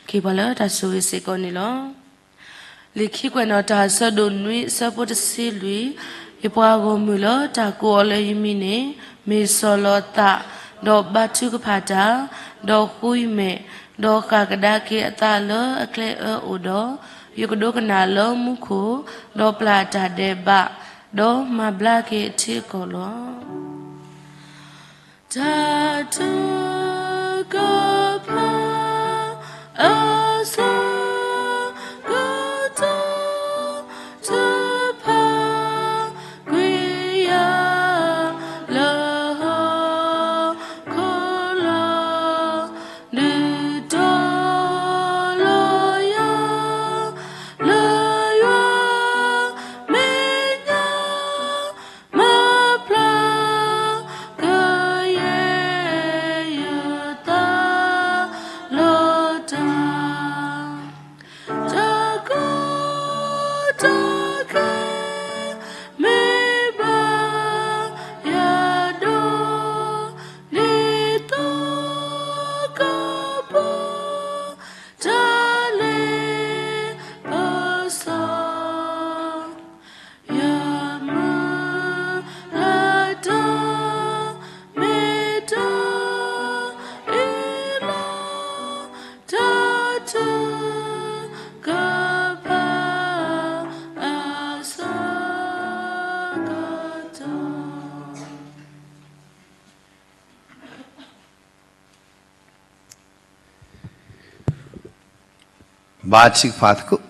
ကဲပှၤလၢတၢ်ဆိၣ်ဂ့ၤစ့ၢ်ကီးန့ၣ်လီၤ. လံာ်ခံကွဲးနီၣ်တၢ် ဆၢဒိၣ်နွံ ဆၢဖိတဆံလွံၢ်, ယပှၤဂီၢ်မုၢ်လၢတၢ်ကိးအီၤလၢယမံၤန့ၣ်, မ့ၢ်စီၤလီၤသး, ဒီးဘါထုကဖၣ်တၢ်, ဒီးဃုမဲာ်, ဒီးဃၣ်ကဒါက့ၤအသးလၢအကျဲအၢအိၣ်ဒီး, ယကဒိကနၣ်လၢမူခိၣ်, ဒီးပျၢ်တၢ်ဒဲးဘး, ဒီးမၤဘျါက့ၤအထံအကီၢ်လီၤ. တၢ်ထုကဖၣ် အဆၢကတီၢ် တဖၣ်ကွံာ်ယၤ လၢဟီၣ်ခိၣ်လီၤ, ဒုးတီၤလီၤယၤ လၢယွၤမဲာ်ညါ မၤဖျါကယဲၢ်ယသး လီၤတၢ်, တၢ်ကီတၢ်ခဲ မ့ၢ်ဘၣ်ယၤဒိၣ် ဒ်သိကပီၤ တၢ်လ့ပစီ ယမုၢ်လၢ်တၢ် မ့ၢ်တၢ်အ့ၣ်လိာ် တၢ်ထုကဖၣ် အဆၢကတီၢ်. ဘါထုကဖၣ်သကိး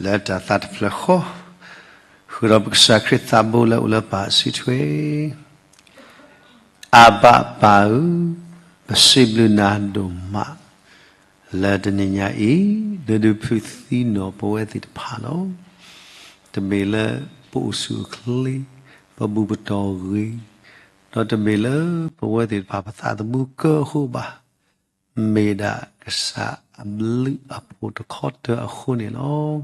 လၢတၢ်သးတဖျၢၣ်ဃီ, ဃုာ်ဒီးပကစၢ်ခရံာ်သးဘိလၢအိၣ်လၢပၢ်အစုထွဲ, အၤဘၣ်ပၢ်ဧၢ, ပစံးဘျုးနၤဒိၣ်မး လၢတနံၤညါအံၤ ဒုးဒုးဖုးသံနီၣ်ပဝဲသ့ၣ်တဖၣ်လီၤ. တမ့ၢ်လၢပအိၣ်ဆူၣ်အိၣ်ချ့, ပဘူၣ်ပတီၢ်ဂ့ၤ, ဒီးတမ့ၢ်လၢပဝဲသ့ၣ်တဖၣ်ပသးသမူကၢအဃိဘၣ်, မ့ၢ်ဒၣ်ကစၢ်အဘျုးအဖှိၣ်တခီတၢၤအဃိန့ၣ်လီၤ.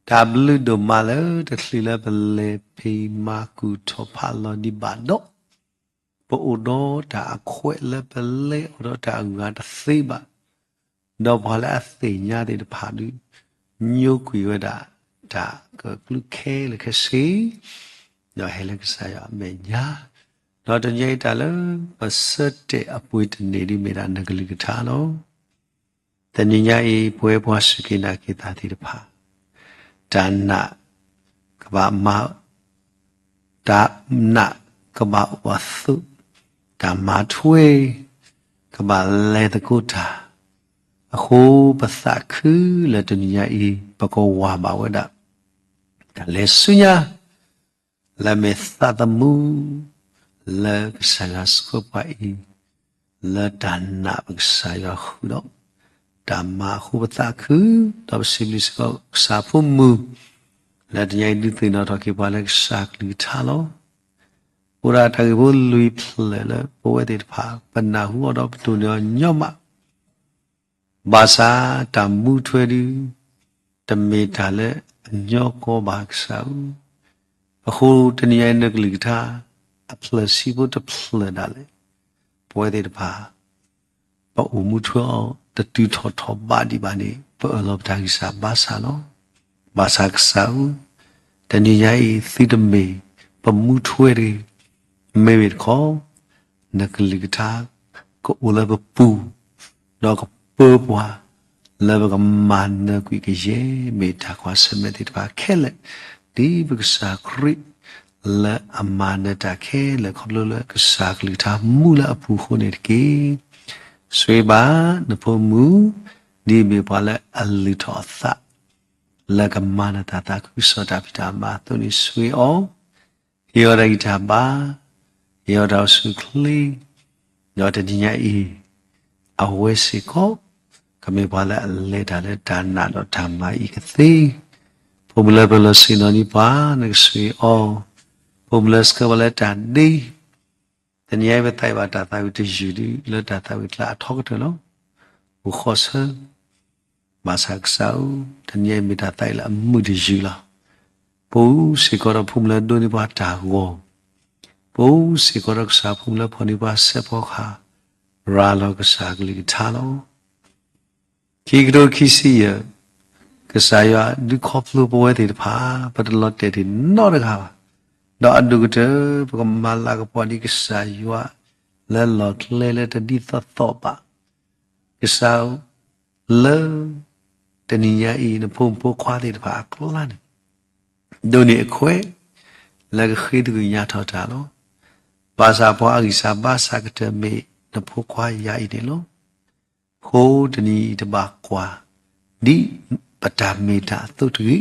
တၢ်ဘျုးဒိၣ်မးလၢတချုးလၢပလဲၤဖံးမၤကူၣ်ထီၣ်ဖးလီၤဒံးဘၣ်ဒီး, ပအိၣ်ဒီးတၢ်အခွဲးလၢပလဲၤအီၤဒီးတၢ်အဂၤတသ့ဘၣ်, ဒီးပှၤလၢအသ့ၣ်ညါသ့ၣ်တဖၣ်ဒုး ညိကွံာ်ဝဲဒၣ်တၢ်ကကျူးခဲလၢာ်ခဲဆ့, ဒီးဟဲလၢကစၢ်ယွၤအမဲာ်ညါ, ဒီးတနံၤအံၤတၢ်လၢပဆၢတဲာ်အပှ့ၤတန့ၢ်ဒုးမ့ၢ်ဒၣ်နကလုၢ်ကထါလီၤ. တနံၤညါအံၤ ပဝဲပှၤစူၢ်က့ၤနာ်က့ၤသးသ့ၣ်တဖၣ်, တၢ်နာ်ကဘၣ်မၤ တၢ်နာ်ကဘၣ်အိၣ်အသိး, တၢ်မၤထွဲကဘၣ်လဲၤသကိးတၢ်, အဃိပသးခုလၢတနံၤညါအံၤ ပကဝၤဘၣ်ဝဲဒၣ် တၢ်လဲၤဆူညါ လၢမ့ၢ်သးသမူ လၢကစၢ်ယွၤဆှၢပှၤအံၤ, လၢတၢ်နာ်ပကစၢ်ယွၤဃုာ်ဒီး တၢ်မၤအဃိပသးခု, ဒီးပစံးဘျုးစ့ၢ်ကီးကစၢ်အဖိမုၣ် လၢတနံၤအံၤဒုးသ့ၣ်နီၣ်ထီၣ်က့ၤပှၤလၢကစၢ်ကလုၢ်ကထါလီၤ. အိၣ်ဒၣ်တၢ်ဂ့ၢ်ဖိလွံၢ်ဖျၢၣ်လၢပဝဲသ့ၣ်တဖၣ် ပနၢ်ဟူအီၤဒီးပတိၢ်န့ၢ်အီၤညီမး ဘၣ်ဆၣ်တၢ်မူထွဲဒုး တမ့ၢ်တၢ်လၢအညီကီဘၣ်ကစၢ်ဧၢ. အဃိတနံၤညါအံၤနကလုၢ်ကထါ အဖျၢၣ်ဆံဖိတဖျၢၣ်ဒၣ်လဲာ် ပဝဲသ့ၣ်တဖၣ် ပအိၣ်မူထွဲအီၤတတုၤထီၣ်ထီၣ်ဘးဒံးဘၣ်န့ၣ် ပအၢၣ်လီၤပတၢ်ဂံၢ်စၢ်ဘါစၢ်လီၤ. ဘၣ်ဆၣ်ကစၢ်ဧၢ, တနံၤညါအံၤသုတမ့ၢ်ပမူထွဲတဂ့ၤ, မ့မ့ၢ်တခီ နကလုၢ်ကထါ ကအိၣ်လၢပပူၤ, ဒီးကပၢပှၤ လၢပကမၤနၢၤကွံာ်ကယဲၢ် မ့ၢ်တၢ်ကွၢ်ဆၢၣ်မဲာ်သ့ၣ်တဖၣ်ခဲလၢာ်, ဒ်ပကစၢ်ခရံာ် လၢအမၤနၢၤတၢ်ခဲလၢာ် ခီဖျိလၢကစၢ်ကလုၢ်ကထါမူလၢအပူၤအဃိန့ၣ်တက့ၢ်. ဆိၣ်ဂ့ၤဘၣ်နဖိမုၣ် ဒ်မ့ၢ်ပှၤလၢအလုၢ်ထီၣ်အသး လၢကမၤနၢၤတၢ်သးခုကစီၣ်တၢ်ဖံးတၢ်မၤအသိးန့ၣ် ဆိၣ်ဂ့ၤအီၤ, ဟ့ၣ်အီၤတၢ်ဂံၢ်တၢ်ဘါ, ဟ့ၣ်အီၤတၢ်အိၣ်ဆူၣ်အိၣ်ချ့, ဒီးတနံၤညါအံၤ အဝဲစ့ၢ်ကီး ကမ့ၢ်ပှၤလၢအလဲၤတၢ်လၢတၢ်နာ်ဒီးတၢ်မၤအံၤကသ့, ဖိမုၣ်လၢပလီၢ်ဆ့ၣ်နီၤန့ၢ်ပှၤ နကဆိၣ်ဂ့ၤအီၤ, ဖိမုၣ်လၢဆှၢပှၤလၢတၢ်ဒ့ တနံၤအံၤပသးအံၤဘၣ်တၢ်သးဝံၣ်တယုၢ်ဒုး လၢတၢ်သးဝံၣ်ကျါအထီကတၢၢ်လီၤ. အိၣ်ဃီဆၢ, ဘၣ်ဆၣ်ကစၢ်ဧၢ, တနံၤအံၤမ့ၢ်တၢ်သးဝံၣ်လၢအမုာ်တယုၢ်လီၤ. ပအိၣ်စ့ၢ်ကီးဒီးဖိမုၣ်လၢဒိးန့ၢ်ပှၤတၢ်ဂီၤ, ပအိၣ်စ့ၢ်ကီးဒီးကစၢ်ဖိမုၣ်လၢဖီၣ်န့ၢ်ပှၤစဲးဖီကဟၣ်, ရၤလီၤကစၢ်ကလုၢ်ကထါလီၤ. ခံကထိခံဆံယဲၢ်, ကစၢ်ယွၤဒုးခီဖျိပဝဲသ့ၣ်တဖၣ်, ပတလီၤတဲာ်တ့ၢ်နီတဂၤဘၣ်. ဒီးအဒိၣ်ကတၢၢ် ပကမၤလၤကပီၤဒ်ကစၢ်ယွၤလၢလီၢ်ကျဲလၢတဒ်သိးသိးဘၣ်. ကစၢ်ဧၢ, လၢတနံၤညါအံၤ နဖိမုၣ်ဖိခွါသ့ၣ်တဖၣ်အကျါန့ၣ် ဒိးန့ၢ်အခွဲး လၢကဃ့သကွံာ်ညါထီၣ်တၢ်လီၤ. ဘၣ်ဆၣ်ပှၤအဂံၢ်စၢ်ဘါစၢ်ကတၢၢ်မ့ၢ်နဖိခွါယၤအံၤန့ၣ်လီၤ. အဃိတနံၤအံၤတဘၣ်ကွၢ် ဒ်ပတၢ်မ့ၢ်တၢ်အသိးတဂ့ၤ,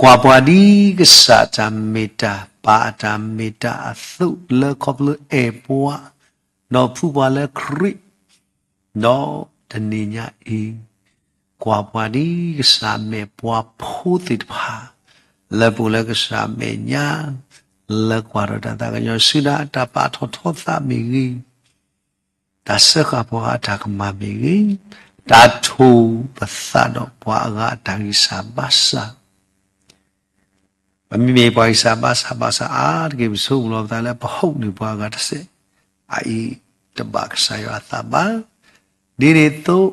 ကွၢ်ပှၤဒ်ကစၢ်အတၢ်မ့ၢ်တၢ် ပၢ်အတၢ်မ့ၢ်တၢ်အသိးလၢခီဖျိအဲၣ်ပှၤ ဒီးဖှူပှၤလၢခရံာ်, ဒီးတနံၤညါအံၤ ကွၢ်ပှၤဒ်ကစၢ်မဲာ်ပှၤဖိသ့ၣ်တဖၣ် လၢပအိၣ်လၢကစၢ်အမဲာ်ညါ လၢကွၢ်ထီၣ်တၢ်သးကညီၤဆူနၤ တၢ်ပာ်ထီၣ်ထီသးမ့ၢ်ဂ့ၤ, တၢ်စၢဃာ်ပှၤအတၢ်ကမၣ်မ့ၢ်ဂ့ၤ, တၢ်ထိၣ်ပသးဒီးပှၤအဂၤအတၢ်ဂံၢ်စၢ်ဘါစၢ် ပမ့မ့ၢ်ပှၤဂံၢ်စၢ်ဘါစၢ်ဘၣ်ဆၣ် အါတက့ၢ် ပဆိကမိၣ်လီၤပသးလၢပဟီၣ်နုာ်ပှၤအဂၤတစဲး, အအံၤတဘၣ်ကစၢ်ယွၤအသးဘၣ်. ဒ်န့ၣ်အသိး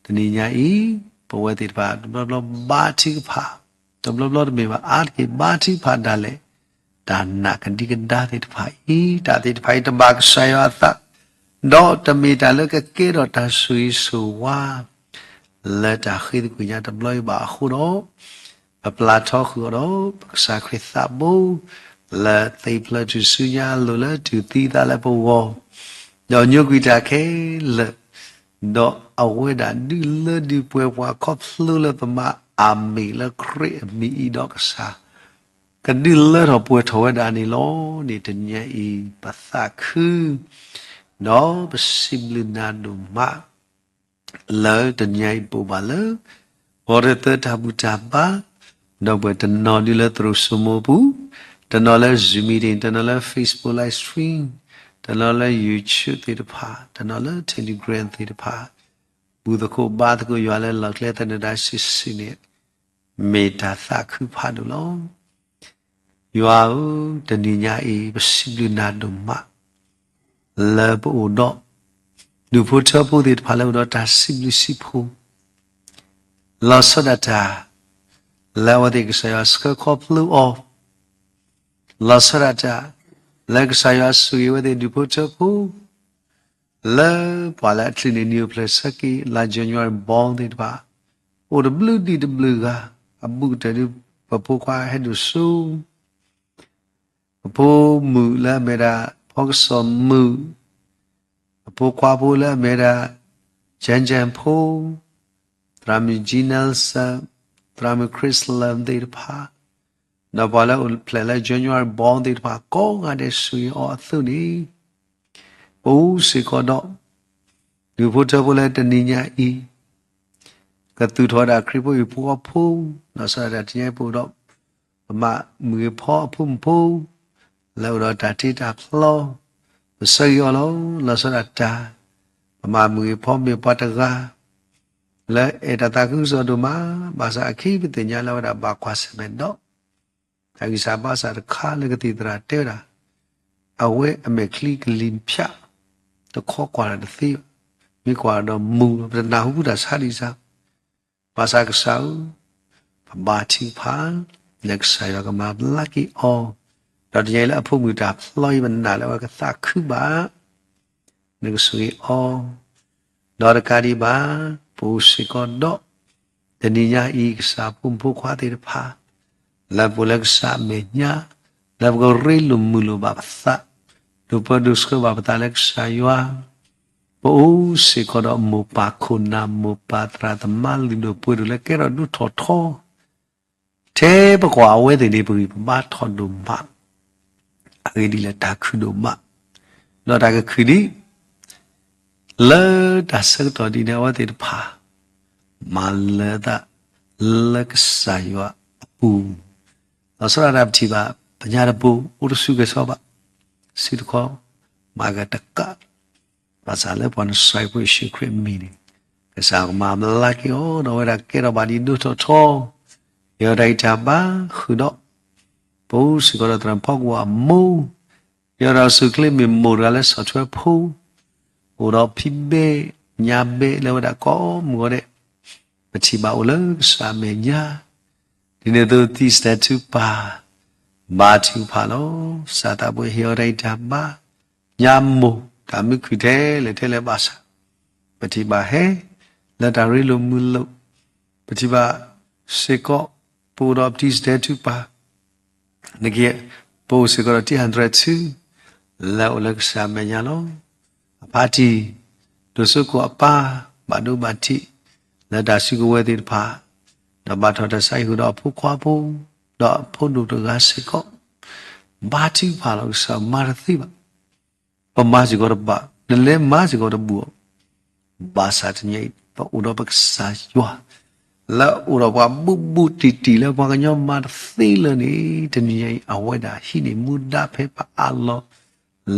တနံၤညါအံၤ ပဝဲသ့ၣ်တဖၣ် တဘျီဘျီဘါထုကဖၣ်, တဘျီဘျီတမ့ၢ်ဘၣ် အါတက့ၢ်ဘါထုကဖၣ်ဒၣ်လဲာ် တၢ်နာ်ကဒံကဒါသ့ၣ်တဖၣ်အံၤ, တၢ်သ့ၣ်တဖၣ်အံၤတဘၣ်ကစၢ်ယွၤအသး, ဒီးတမ့ၢ်တၢ်လၢကကဲထီၣ်တၢ်ဆိၣ်ဂ့ၤဆိၣ်ဝါ လၢတၢ်ဃ့သကွံာ်ညါတဘျီအံၤဘၣ်အဃိဒီး, ပပျၢ်ထီဃုာ်အီၤဒီး ပကစၢ်ခရံာ်သးဘိ, လၢသ့ၣ်ဖျၢၣ်ထူၣ်စုညါအလိၤလၢတူၢ်သံသးလၢပဂီၢ်, ဒီးညိကွံာ်တၢ်ခဲလၢာ်, ဒီးအဝဲဒၣ်ဒုးလၢဒုးပှဲၤပှၤခီဖျိလၢပမၤအမံၤလၢခရံာ်အမံၤအံၤဒီးကစၢ် ကဒုးလၢထီၣ်ပှဲၤထီၣ်ဝဲဒၣ်န့ၣ်လီၤန့ၣ် တနံၤညါအံၤ ပသးခု ဒီးပစံးဘျုးနၤဒိၣ်မး လၢတနံၤညါအံၤပအိၣ်ဘၣ်လၢ ဂီၤတသၢတၢ်ဘူၣ်တၢ်ဘါ, ဒီပုၢ်ဝဲၢ်တနီၤဒုးလၢသရိာ်စိမိၤအပူၤ, တနီၤလၢ Zoom meeting, တနီၤလၢ Facebook live stream, တနီၤလၢ YouTube သ့ၣ်တဖၣ်, တနီၤလၢ Telegram သ့ၣ်တဖၣ်, ဘူၣ်သကိးဘါသကိးယွၤလၢလီၢ်ကျဲသနၢၣ်ဒၣ်စုာ်စုာ်န့ၣ် မ့ၢ်တၢ်သးခုဖးဒိၣ်လီၤ. ယွၤဧၢ, တနံၤညါအံၤ ပစံးဘျုးနၤဒိၣ်မး လၢပအိၣ်ဒီး ဒူၣ်ဖိထၢဖိသ့ၣ်တဖၣ် လၢအိၣ်ဒီးတၢ်စံးဘျုးစံးဖှိၣ် လီၤဆီဒၣ်တၢ် လၢအဝဲသ့ၣ်ကစၢ်ယွၤဆှၢခီဖျိအီၤ, လီၤဆီဒၣ်တၢ် လၢကစၢ်ယွၤဆိၣ်ဂ့ၤဝဲသ့ၣ်ဒူၣ်ဖိထၢဖိ လၢပှၤလၢအချုးန့ၢ်နံၣ်အိၣ်ဖျဲၣ်ဆၢက့ၤ လါ January born သ့ၣ်တဖၣ် အိၣ်တဘျုးဒံးတဘျုးဂၤ အဘူးကတၢၢ်ဒုး ပဖိခွါဟဲဒိၣ်စိ ပဖိမုၣ်လၢအမ့ၢ်ဒၣ် ဖီကစီၣ်မုၣ်, ပဖိခွါဖိလၢအမ့ၢ်ဒၣ် ကၠဲကၠဲဖိ, သရၣ်မုၣ် G Nelson, သရၣ်မုၣ် Chris Love သ့ၣ်တဖၣ်, ဒီးပှၤလၢအိၣ်ဖျဲၣ်လၢ January born သ့ၣ်တဖၣ် ကိးဂၤဒဲးဆိၣ်ဂ့ၤအီၤအသိးန့ၣ်, ပအိၣ်စ့ၢ်ကီးဒီး ဒူၣ်ဖိထၢဖိလၢတနံၤညါအံၤ ကသူၣ်ထီၣ်ဝဲဒၣ်ခရံာ်ဖိဟံၣ်ဖိဃီဖိ, လီၤဆီဒၣ်တၢ်တနံၤညါအံၤပအိၣ်ဒီး ပမၤမုၢ်ဂ့ၤဖီအဖိမုၣ်ဖိ လၢအိၣ်ဒီးတၢ်တ့တၢ်ဖျီ, ပဆၢဂ့ၤအီၤလီၤ. လီၤဆီဒၣ်တၢ် ပမၤမုၢ်ဂ့ၤဖီမ့ၢ်ပှၤတဂၤ လၢအဲၣ်တၢ်သးခုကစီၣ်ဒိၣ်မး, ဘၣ်ဆၣ်အခံပသ့ၣ်ညါလၢအဝဲဒၣ်ဘၣ်ကွၢ်ဆၢၣ်မဲာ်ဒီး တၢ်ဂံၢ်စၢ်ဘါစၢ်တခါလၢကသံၣ်သရၣ်တဲဝဲဒၣ် အဝဲအမဲာ်ချံကလံၤဖၠး တခီကွၢ်တၢ်တသ့ဘၣ်, မ့ၢ်ကွၢ်ဒီးမူၤ ပတနၢ်ဟူတၢ်ဆါဒံးစၢ် ဘၣ်ဆၣ်ကစၢ်ဧၢ, ပဘါထုကဖၣ် လၢကစၢ်ယွၤကမၤဘျါက့ၤအီၤ, ဒီးတနံၤညါအံၤလၢအဖိမုၣ်တၢ်ဖျီအံၤ ပနာ်လၢအဝဲကသးခုဘၣ် နကဆိၣ်ဂ့ၤအီၤ, ဒီးတကးဒံးဘၣ် ပအိၣ်စ့ၢ်ကီးဒီး တနံၤညါအံၤ ကစၢ်ဖိမုၣ်ဖိခွါသ့ၣ်တဖၣ် လၢပအိၣ်လၢကစၢ်အမဲာ်ညါ, လၢပကရ့လိာ်မုာ်လိာ်ဘၣ်ပသး, ဒိးပၢဒိးဆှၢဘၣ်ပသးလၢကစၢ်ယွၤ, ပအိၣ်စ့ၢ်ကီးဒီးမိၢ်ပၢ်ခိၣ်နၢ် မိၢ်ပၢ်သရၣ်သမါလုၢ်ဒိၣ်ပှ့ၤဒိၣ်လၢကဲထီၣ်ဒိၣ်ထီၣ်ထီ ထဲပကွၢ်အဝဲသ့ၣ်န့ၣ် ပဂံၢ်ပဘါထီၣ်ဒိၣ်မး, အဂ့ၢ်ဒ်လဲၣ် တၢ်ခုၣ်ဒိၣ်မး, ဒီးတၢ်ကခုၣ်ဒံး လၢတၢ်ဆၢကတီၢ်ဒ်န့ၣ် အဝဲသ့ၣ်တဖၣ် မၤလၢသး လၢကစၢ်ယွၤအပူၤ, လီၤဆီဒၣ်တၢ်ပထံၣ်ဘၣ် ပညါတဘိ အိၣ်တဆူၣ်ကဲၤဆီဘၣ်, စုတခီ မၤဂၤတကး ဘၣ်ဆၣ်လၢပှၤနစၢ်ဖိယ့ၣ်ၡူးခရံာ်အမံၤန့ၣ် ကစၢ်ကမၤဘျါက့ၤအီၤ ဒီးအဝဲဒၣ်ကဲထီၣ်ဘၣ်ဒ်ဒိၣ်ထီၣ်ထီ, ယဲဒၣ်အံၤတၢ်ဘါဃုာ်ဒီး ပအိၣ်စ့ၢ်ကီးဒီးသရၣ်ဖီကဝီၤအမိၢ်, ယဲဒၣ်အစုချ့မ့ၢ်မိၢ်တဂၤလၢဆီၣ်ထွဲဖိ, အိၣ်ဒီးဖံဘဲၣ် ညါဘ့ၣ်လၢဝဲဒၣ်ကိးမုၢ်ဂီၤဒဲး, ပထံၣ်ဘၣ်အိၣ်လၢကစၢ်အမဲာ်ညါ, ဒ်န့ၣ်အသိးသံၣ်စတဲထူပၢ်, ဘါထုကဖၣ်လီၤ. ကစၢ်သးဘိဟ့ၣ်အီၤတၢ်ဂံၢ်တၢ်ဘါ, ညါမိၢ်တၢ်မုာ်ခုၣ်ထဲလဲၣ်ထဲလဲၣ်ဘၣ်ဆၣ်, ပထံၣ်ဘၣ်ဟဲလၢတၢ်ရ့လိာ်မုာ်လိာ်, ပထံၣ်ဘၣ်စ့ၢ်ကီး ပအိၣ်ဒီးပသံၣ်စတဲထူပၢ် နက့ ပအိၣ်စ့ၢ်ကီးဒီးတံၢ်ဟးတြဲၤထူ လၢအအိၣ်လၢကစၢ်အမဲာ်ညါလီၤ. အဖါတံၢ် ဒိၣ်စိကိးအပၢ် ဘၣ်ဒိဘၣ်ထံး လၢတၢ်စုကဝဲၤသ့ၣ်တဖၣ်, ဒီးဘၣ်ထီၣ်တၢ်ဆါဟံၣ်ဃုာ်ဒီးအဖိခွါဖိ, ဒီးအဖိဒိၣ်တဂၤစ့ၢ်ကီး, ဘါထုကဖၣ်လီၤ. ကစၢ်မၤတသ့ဘၣ် ပမၤစ့ၢ်ကီးတဘၣ်, နလဲၤမၤစ့ၢ်ကီးတဘူၣ်အီၤ, ဘၣ်ဆၣ်တနံၤအံၤ ပအိၣ်ဒီးပကစၢ်ယွၤ လၢအအိၣ်ဒီးပှၤဘူးဘူးတံၢ်တံၢ်လၢပှၤကညီမၤတသ့လၢၤန့ၣ်, တနံၤညါအံၤ အဝဲဒၣ်ဟံးန့ၢ်မူဒါဖဲပအးလီၤ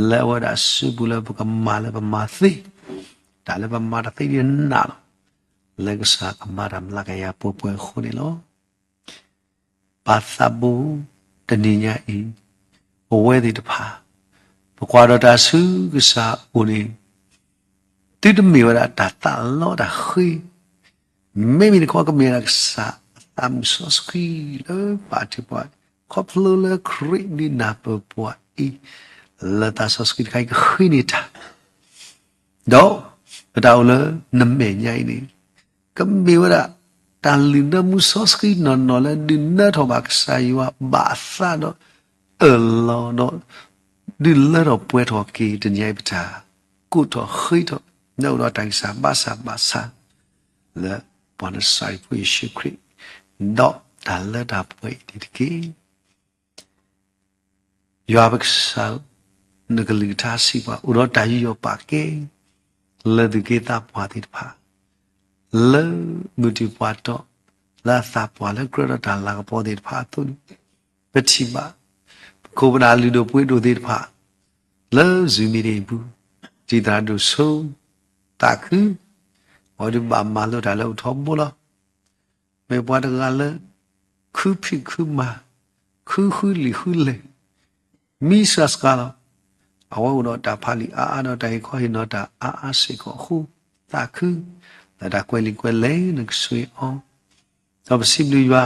လၢအဝဲဒၣ်စုပူၤလၢပကမၤလၢပမၤသ့, တၢ်လၢပမၤတသ့ဒ်နးလီၤ, လၢကစၢ်ကမၤတၢ်မျးကယၤပှဲၤပှဲၤအဃိန့ၣ်လီၤ. ပၢ်သးဘိ တနံၤညါအံၤ ပဝဲသ့ၣ်တဖၣ် ပကွၢ်ဒီးတၢ်ဆူကစၢ်အအိၣ်န့ၣ် သုတမ့ၢ်ဝဲဒၣ်တၢ်သးလီတၢ်ဃ့, မ့မ့ၢ်တခီကမ့ၢ်ဝဲဒၣ်ကစၢ်အသးမုၢ်စီဆှံလၢဘၣ်ထုပှၤ, ခီဖျိလၢခရံာ်ဒုးနၢ်ပၢၢ်ပှၤအံၤ လၢသးစီဆှံတခါအံၤကဃ့န့ၢ်တၢ် ဒီးပတၢ်အိၣ်လၢနမဲာ်ညါအံၤန့ၣ် ကမ့ၢ်ဝဲဒၣ် တၢ်လုၢ်နၢမူစီဆှံနီၢ်နီၢ်လၢဒုးနၢထီၣ်ဘၣ်ကစၢ်ယွၤဘၣ်အသးဒီး အၢၣ်လီၤဒီး ဒုးလၢထီၣ်ပှဲၤထီၣ်က့ၤ တနံၤအံၤပတၢ်ကိးထီၣ်ဃ့ထီၣ် လၢအိၣ်ဒီးတၢ်ဂံၢ်စၢ်ဘါစၢ်ဘၣ်ဆၣ် လၢပှၤနစၤရ့းဖိယ့ၣ်ၡူးခရံာ် ဒီးတၢ်လၢတၢ်ပှဲၤအံၤန့ၣ်တက့ၢ်. ယွၤပကစၢ်ဧၢ, နကလုၢ်ကထါစံးပှၤ အိၣ်ဒီးတၢ်ယူးယီၣ်ပာ်ကဲ လၢသုးက့သးပှၢ်သ့ၣ်တဖၣ် လၢမုၢ်တံၢ်ပှၢ်တီၢ် လၢအသးပှၢ်လၢကြၢးဒီးတၢ်လၤကပီၤသ့ၣ်တဖၣ်အသိးန့ၣ် ပထံၣ်ဘၣ် ပခိၣ်ပနၢ်လုၢ်ဒိၣ်ပှ့ၤဒိၣ်သ့ၣ်တဖၣ် လၢ Zoom meeting အပူၤ တံၤသရၣ်ဒိၣ်စိ သးခု အဝဲဒုးဘၣ်မၤလိတၢ်လၢအိၣ်ထီဘိလီၤ. မ့ၢ်ပှၤတဂၤလၢ ခုဖံးခုမၤ ခုဃုလံာ်ဃုလဲၢ် မံစှၤစှၤလီၤ. အဝဲအိၣ်ဒီးတၢ်ဖးလံာ်အါအါဒီးတၢ်ဟ့ၣ်ခီဟ့ၣ်နီၤတၢ်အါအါစ့ၢ်ကီးအဃိ သးခု လၢတၢ်ကွဲးလံာ်ကွဲးလဲၢ်နကဆိၣ်ဂ့ၤအီၤ ဒီးပစံးဘျုးယွၤ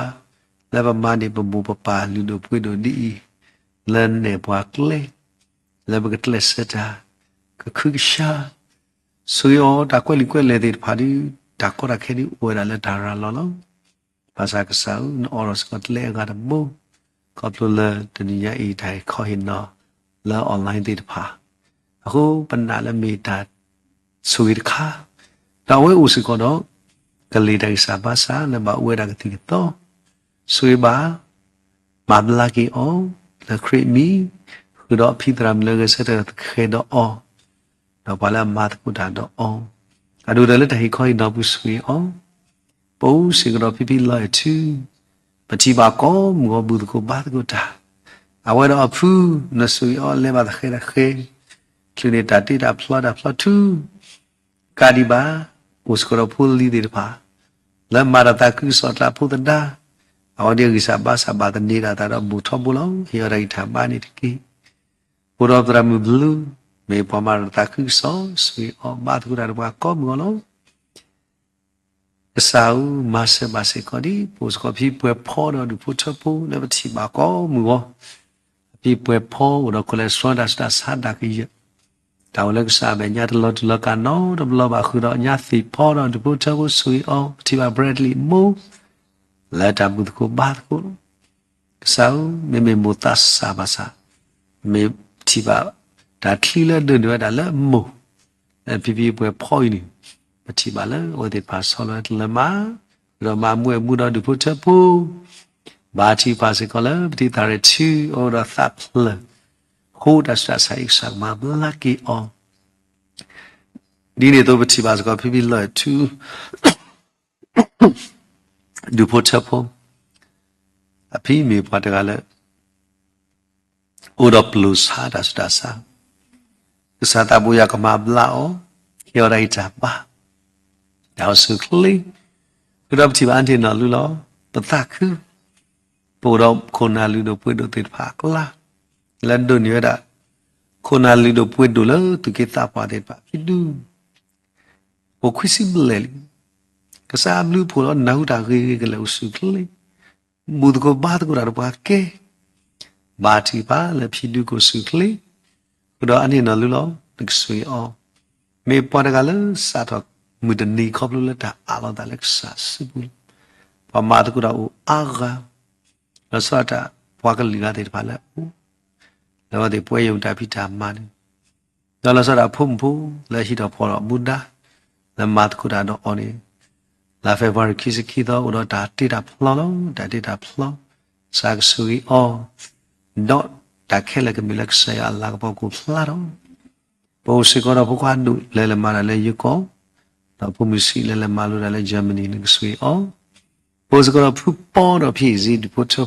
လၢပမၤန့ၢ်ပမိၢ်ပပၢ်လုၢ်ဒိၣ်ပှ့ၤဒိၣ်ဒ်အံၤ လၢနဲၣ်ပှၤကျဲ လၢပကကျဲးစၢးတၢ် ကခုကဆါ ဆိၣ်ဂ့ၤအီၤတၢ်ကွဲးလံာ်ကွဲးလဲၢ်သ့ၣ်တဖၣ်ဒီး တၢ်ကီတၢ်ခဲဒ်အိၣ်ဝဲဒၣ်လၢတၢ်ရၤလီၤလီၤ. ဘၣ်ဆၣ်ကစၢ်ဧၢ နအိးထီၣ်စ့ၢ်ကီးကျဲအဂၤတဘိ ခီဖျိလၢတနံၤညါအံၤတၢ်ဟ့ၣ်ခီဟ့ၣ်နီၤ လၢ online သ့ၣ်တဖၣ် အဃိပနာ်လၢမ့ၢ်တၢ်ဆိၣ်ဂ့ၤတခါ ဒီးအဝဲအိၣ်စ့ၢ်ကီးဒီး ကလံၤတၢ်ဂံၢ်စၢ်ဘါစၢ်လၢဘၣ်အိၣ်ဝဲဒၣ်ကသံၣ်ကသီ ဆိၣ်ဂ့ၤဘၣ် မၤဘျါက့ၤအီၤ လၢခရံာ်အမံၤ ဃုာ်ဒီးဖံသရၣ်မုၣ်လၢဂဲၤဆၢထၢၣ်သကဲးဒီးအီၤ ဒီးပှၤလၢအမၤသကိးတၢ်ဒီးအီၤ အဒိၣ်ဒီးလၢတၢ်ဟ့ၣ်ခီဟ့ၣ်နီၤပူၤဆိၣ်ဂ့ၤအီၤ ပအိၣ်စ့ၢ်ကီးဒီးဖံဖံလီၤအဲၣ်ထူ ပထံၣ်ဘၣ်ကိးမုၢ်ဂီၤဘူၣ်သကိးဘါသကိးတၢ် အဝဲဒီးအဖု နဆိၣ်ဂ့ၤအီၤလဲၤဘၣ်သဃဲးတဃဲး ချုးန့ၢ်တၢ်တ့တၢ်ဖျီတၢ်ဖျီထူ ကးဒံးဘၣ် အိၣ်စ့ၢ်ကီးဒီးဖိလံၤသ့ၣ်တဖၣ် လၢမၤတၢ်သးခုကစီၣ်ကျါဖိသဒါ အဝဲဒ်အဂံၢ်စၢ်ဘါစၢ်ဘၣ်သန့ၤဒၣ်အသးဒီးဘူးထီဘိလီၤ. ဟ့ၣ်အီၤတၢ်ဂံၢ်တၢ်ဘါန့ၣ်တက့ၢ်. အိၣ်ဒီးသရၣ်မုၣ်ဘျုး မ့ၢ်ပှၤမၤတၢ်သးခုကစီၣ် ဆိၣ်ဂ့ၤအီၤဘါသကိးတၢ်ဒီးပှၤကိးမုၢ်ဂီၤလီၤ. ကစၢ်ဧၢ မၤစၢၤဘၣ်စ့ၢ်ကီးဒ် ပအိၣ်စ့ၢ်ကီးဖံပှဲၤဖီဒီးဒူၣ်ဖိထၢဖိလၢပထံၣ်ဘၣ်ကိးမုၢ်ဂီၤ အဖံပှဲၤဖီအိၣ်ဒီး cholesterol တၢ်ဆူးတၢ်ဆါဒၣ်ကယၢၢ် တၢ်အိၣ်လၢကစၢ်အမဲာ်ညါတလီၤတူာ်လီၤကာ်နီတဘျီဘၣ် ဃုာ်ဒီးညါသ့ၣ်ဖီဒီးဒူၣ်ဖိထၢဖိဆိၣ်ဂ့ၤအီၤ ပထံၣ်ဘၣ် Bradley မိၢ် လၢတၢ်ဘူၣ်သကိးဘါသကိးလီၤ. ကစၢ်ဧၢ မ့မ့ၢ်မိၢ်သးစၢ်ဘၣ်ဆၣ် မ့ၢ်ထံၣ်ဘၣ်တၢ်ချံလၢဒိးန့ၢ်ဝဲဒၣ်လၢမိၢ် လၢဖံဖံပှဲၤဖီအံၤန့ၣ် ပထံၣ်ဘၣ်လၢအဝဲသ့ၣ်တဖၣ်ဆီလီၤဝဲတလၢမး ဒီးမၤမူအဲၣ်မူဒီးဒူၣ်ဖိထၢဖိ ဘါထုကဖၣ်စ့ၢ်ကီးလၢပတံၤသရၣ်ထူ အိၣ်ဒီးသးဖျၢၣ် ဃိတၢ်ဆူးတၢ်ဆါအံၤ ကစၢ်ကမၤဘျါက့ၤအီၤ ဒ်န့ၣ်အသိးပထံၣ်ဘၣ်စ့ၢ်ကီးဖံဖံလီၤအဲၣ်ထူ ဒူၣ်ဖိထၢဖိ အဖံမ့ၢ်ပှၤတဂၤလၢ အိၣ်ဒီးပျိာ်ဆါတၢ်ဆူးတၢ်ဆါ ကစၢ်သးဘိယွၤကမၤဘျါအီၤ ဟ့ၣ်အီၤတၢ်ဂံၢ်တၢ်ဘါ တၢ်အိၣ်ဆူၣ်အိၣ်ချ့ ဃုာ်ဒီးပထံၣ်ဘၣ်အါန့ၢ်နီၢ်လူလီၤ. ပသးခု ပအိၣ်ဒီးခိၣ်နၢ်လုၢ်ဒိၣ်ပှ့ၤဒိၣ်သ့ၣ်တဖၣ်အကျါ လၢဒိးန့ၢ်ဝဲဒၣ် ခိၣ်နၢ်လုၢ်ဒိၣ်ပှ့ၤဒိၣ်လၢသုးက့သးပှၢ်သ့ၣ်တဖၣ်ဖံဒူ အိၣ်ခွံဆံဘျဲၣ်လံ. ကစၢ်ဘျုးဖှိၣ်ဒီးနၢ်ဟူတၢ်ဂ့ၤဂ့ၤကလဲာ်အိၣ်ဆူၣ်ချ့, ဘူၣ်သကိးဘါသကိးတၢ်ဒီးပှၤကဲ, ဘါထုကဖၣ်လၢဖံဒူကိၣ်ဆူၣ်ချ့, ဃုာ်ဒီးအန့ၣ်နီၢ်လူလီၤ. နကဆိၣ်ဂ့ၤအီၤ, မ့ၢ်ပှၤတဂၤလၢစးထီၣ်မုၢ်တနံၤခီဖျိလၢတၢ်အးလီၤသးလၢကစၢ်စုပူၤလီၤ. ပှၤမၤသကိးတၢ်အိၣ်အါဂၤ, လီၤဆီဒၣ်တၢ်ပှၤကလုာ်ဂၤသ့ၣ်တဖၣ်လၢအအိၣ်, လၢအဝဲသ့ၣ်ပှဲၤယိာ်တၢ်ဖံးတၢ်မၤန့ၣ် ဒီးလီၤဆီဒၣ်တၢ်ဖိမုၣ်ဖိလၢဟံးထီၣ်ဖီၣ်ထီၣ်မူဒါ, လၢမၤသကိးတၢ်ဒီးအီၤန့ၣ်, လါဖ့ၤဘြူၤအါရံၤခံဆံခံသီ အိၣ်ဒီးတၢ်တ့တၢ်ဖျီလီၤ. တၢ်တ့တၢ်ဖျီ, ကစၢ်ကဆိၣ်ဂ့ၤအီၤ, ဒီးတၢ်ခဲလၢာ်ကမ့ၢ်လၢကစၢ်ယွၤအလၤကပီၤကအိၣ်ဖျါထီၣ်. ပအိၣ်စ့ၢ်ကီးဒီးဖိခွါဒိၣ်လၢလဲၤမၤတၢ်လၢယိၤကီၢ်, ဒီးဖိမုၣ်ဆံးလၢလဲၤမၤလိတၢ်လၢ Germany နကဆိၣ်ဂ့ၤအီၤ. ပအိၣ်စ့ၢ်ကီးဒီးဖုပီဒီးဖံးစ့ဒူၣ်ဖိထၢ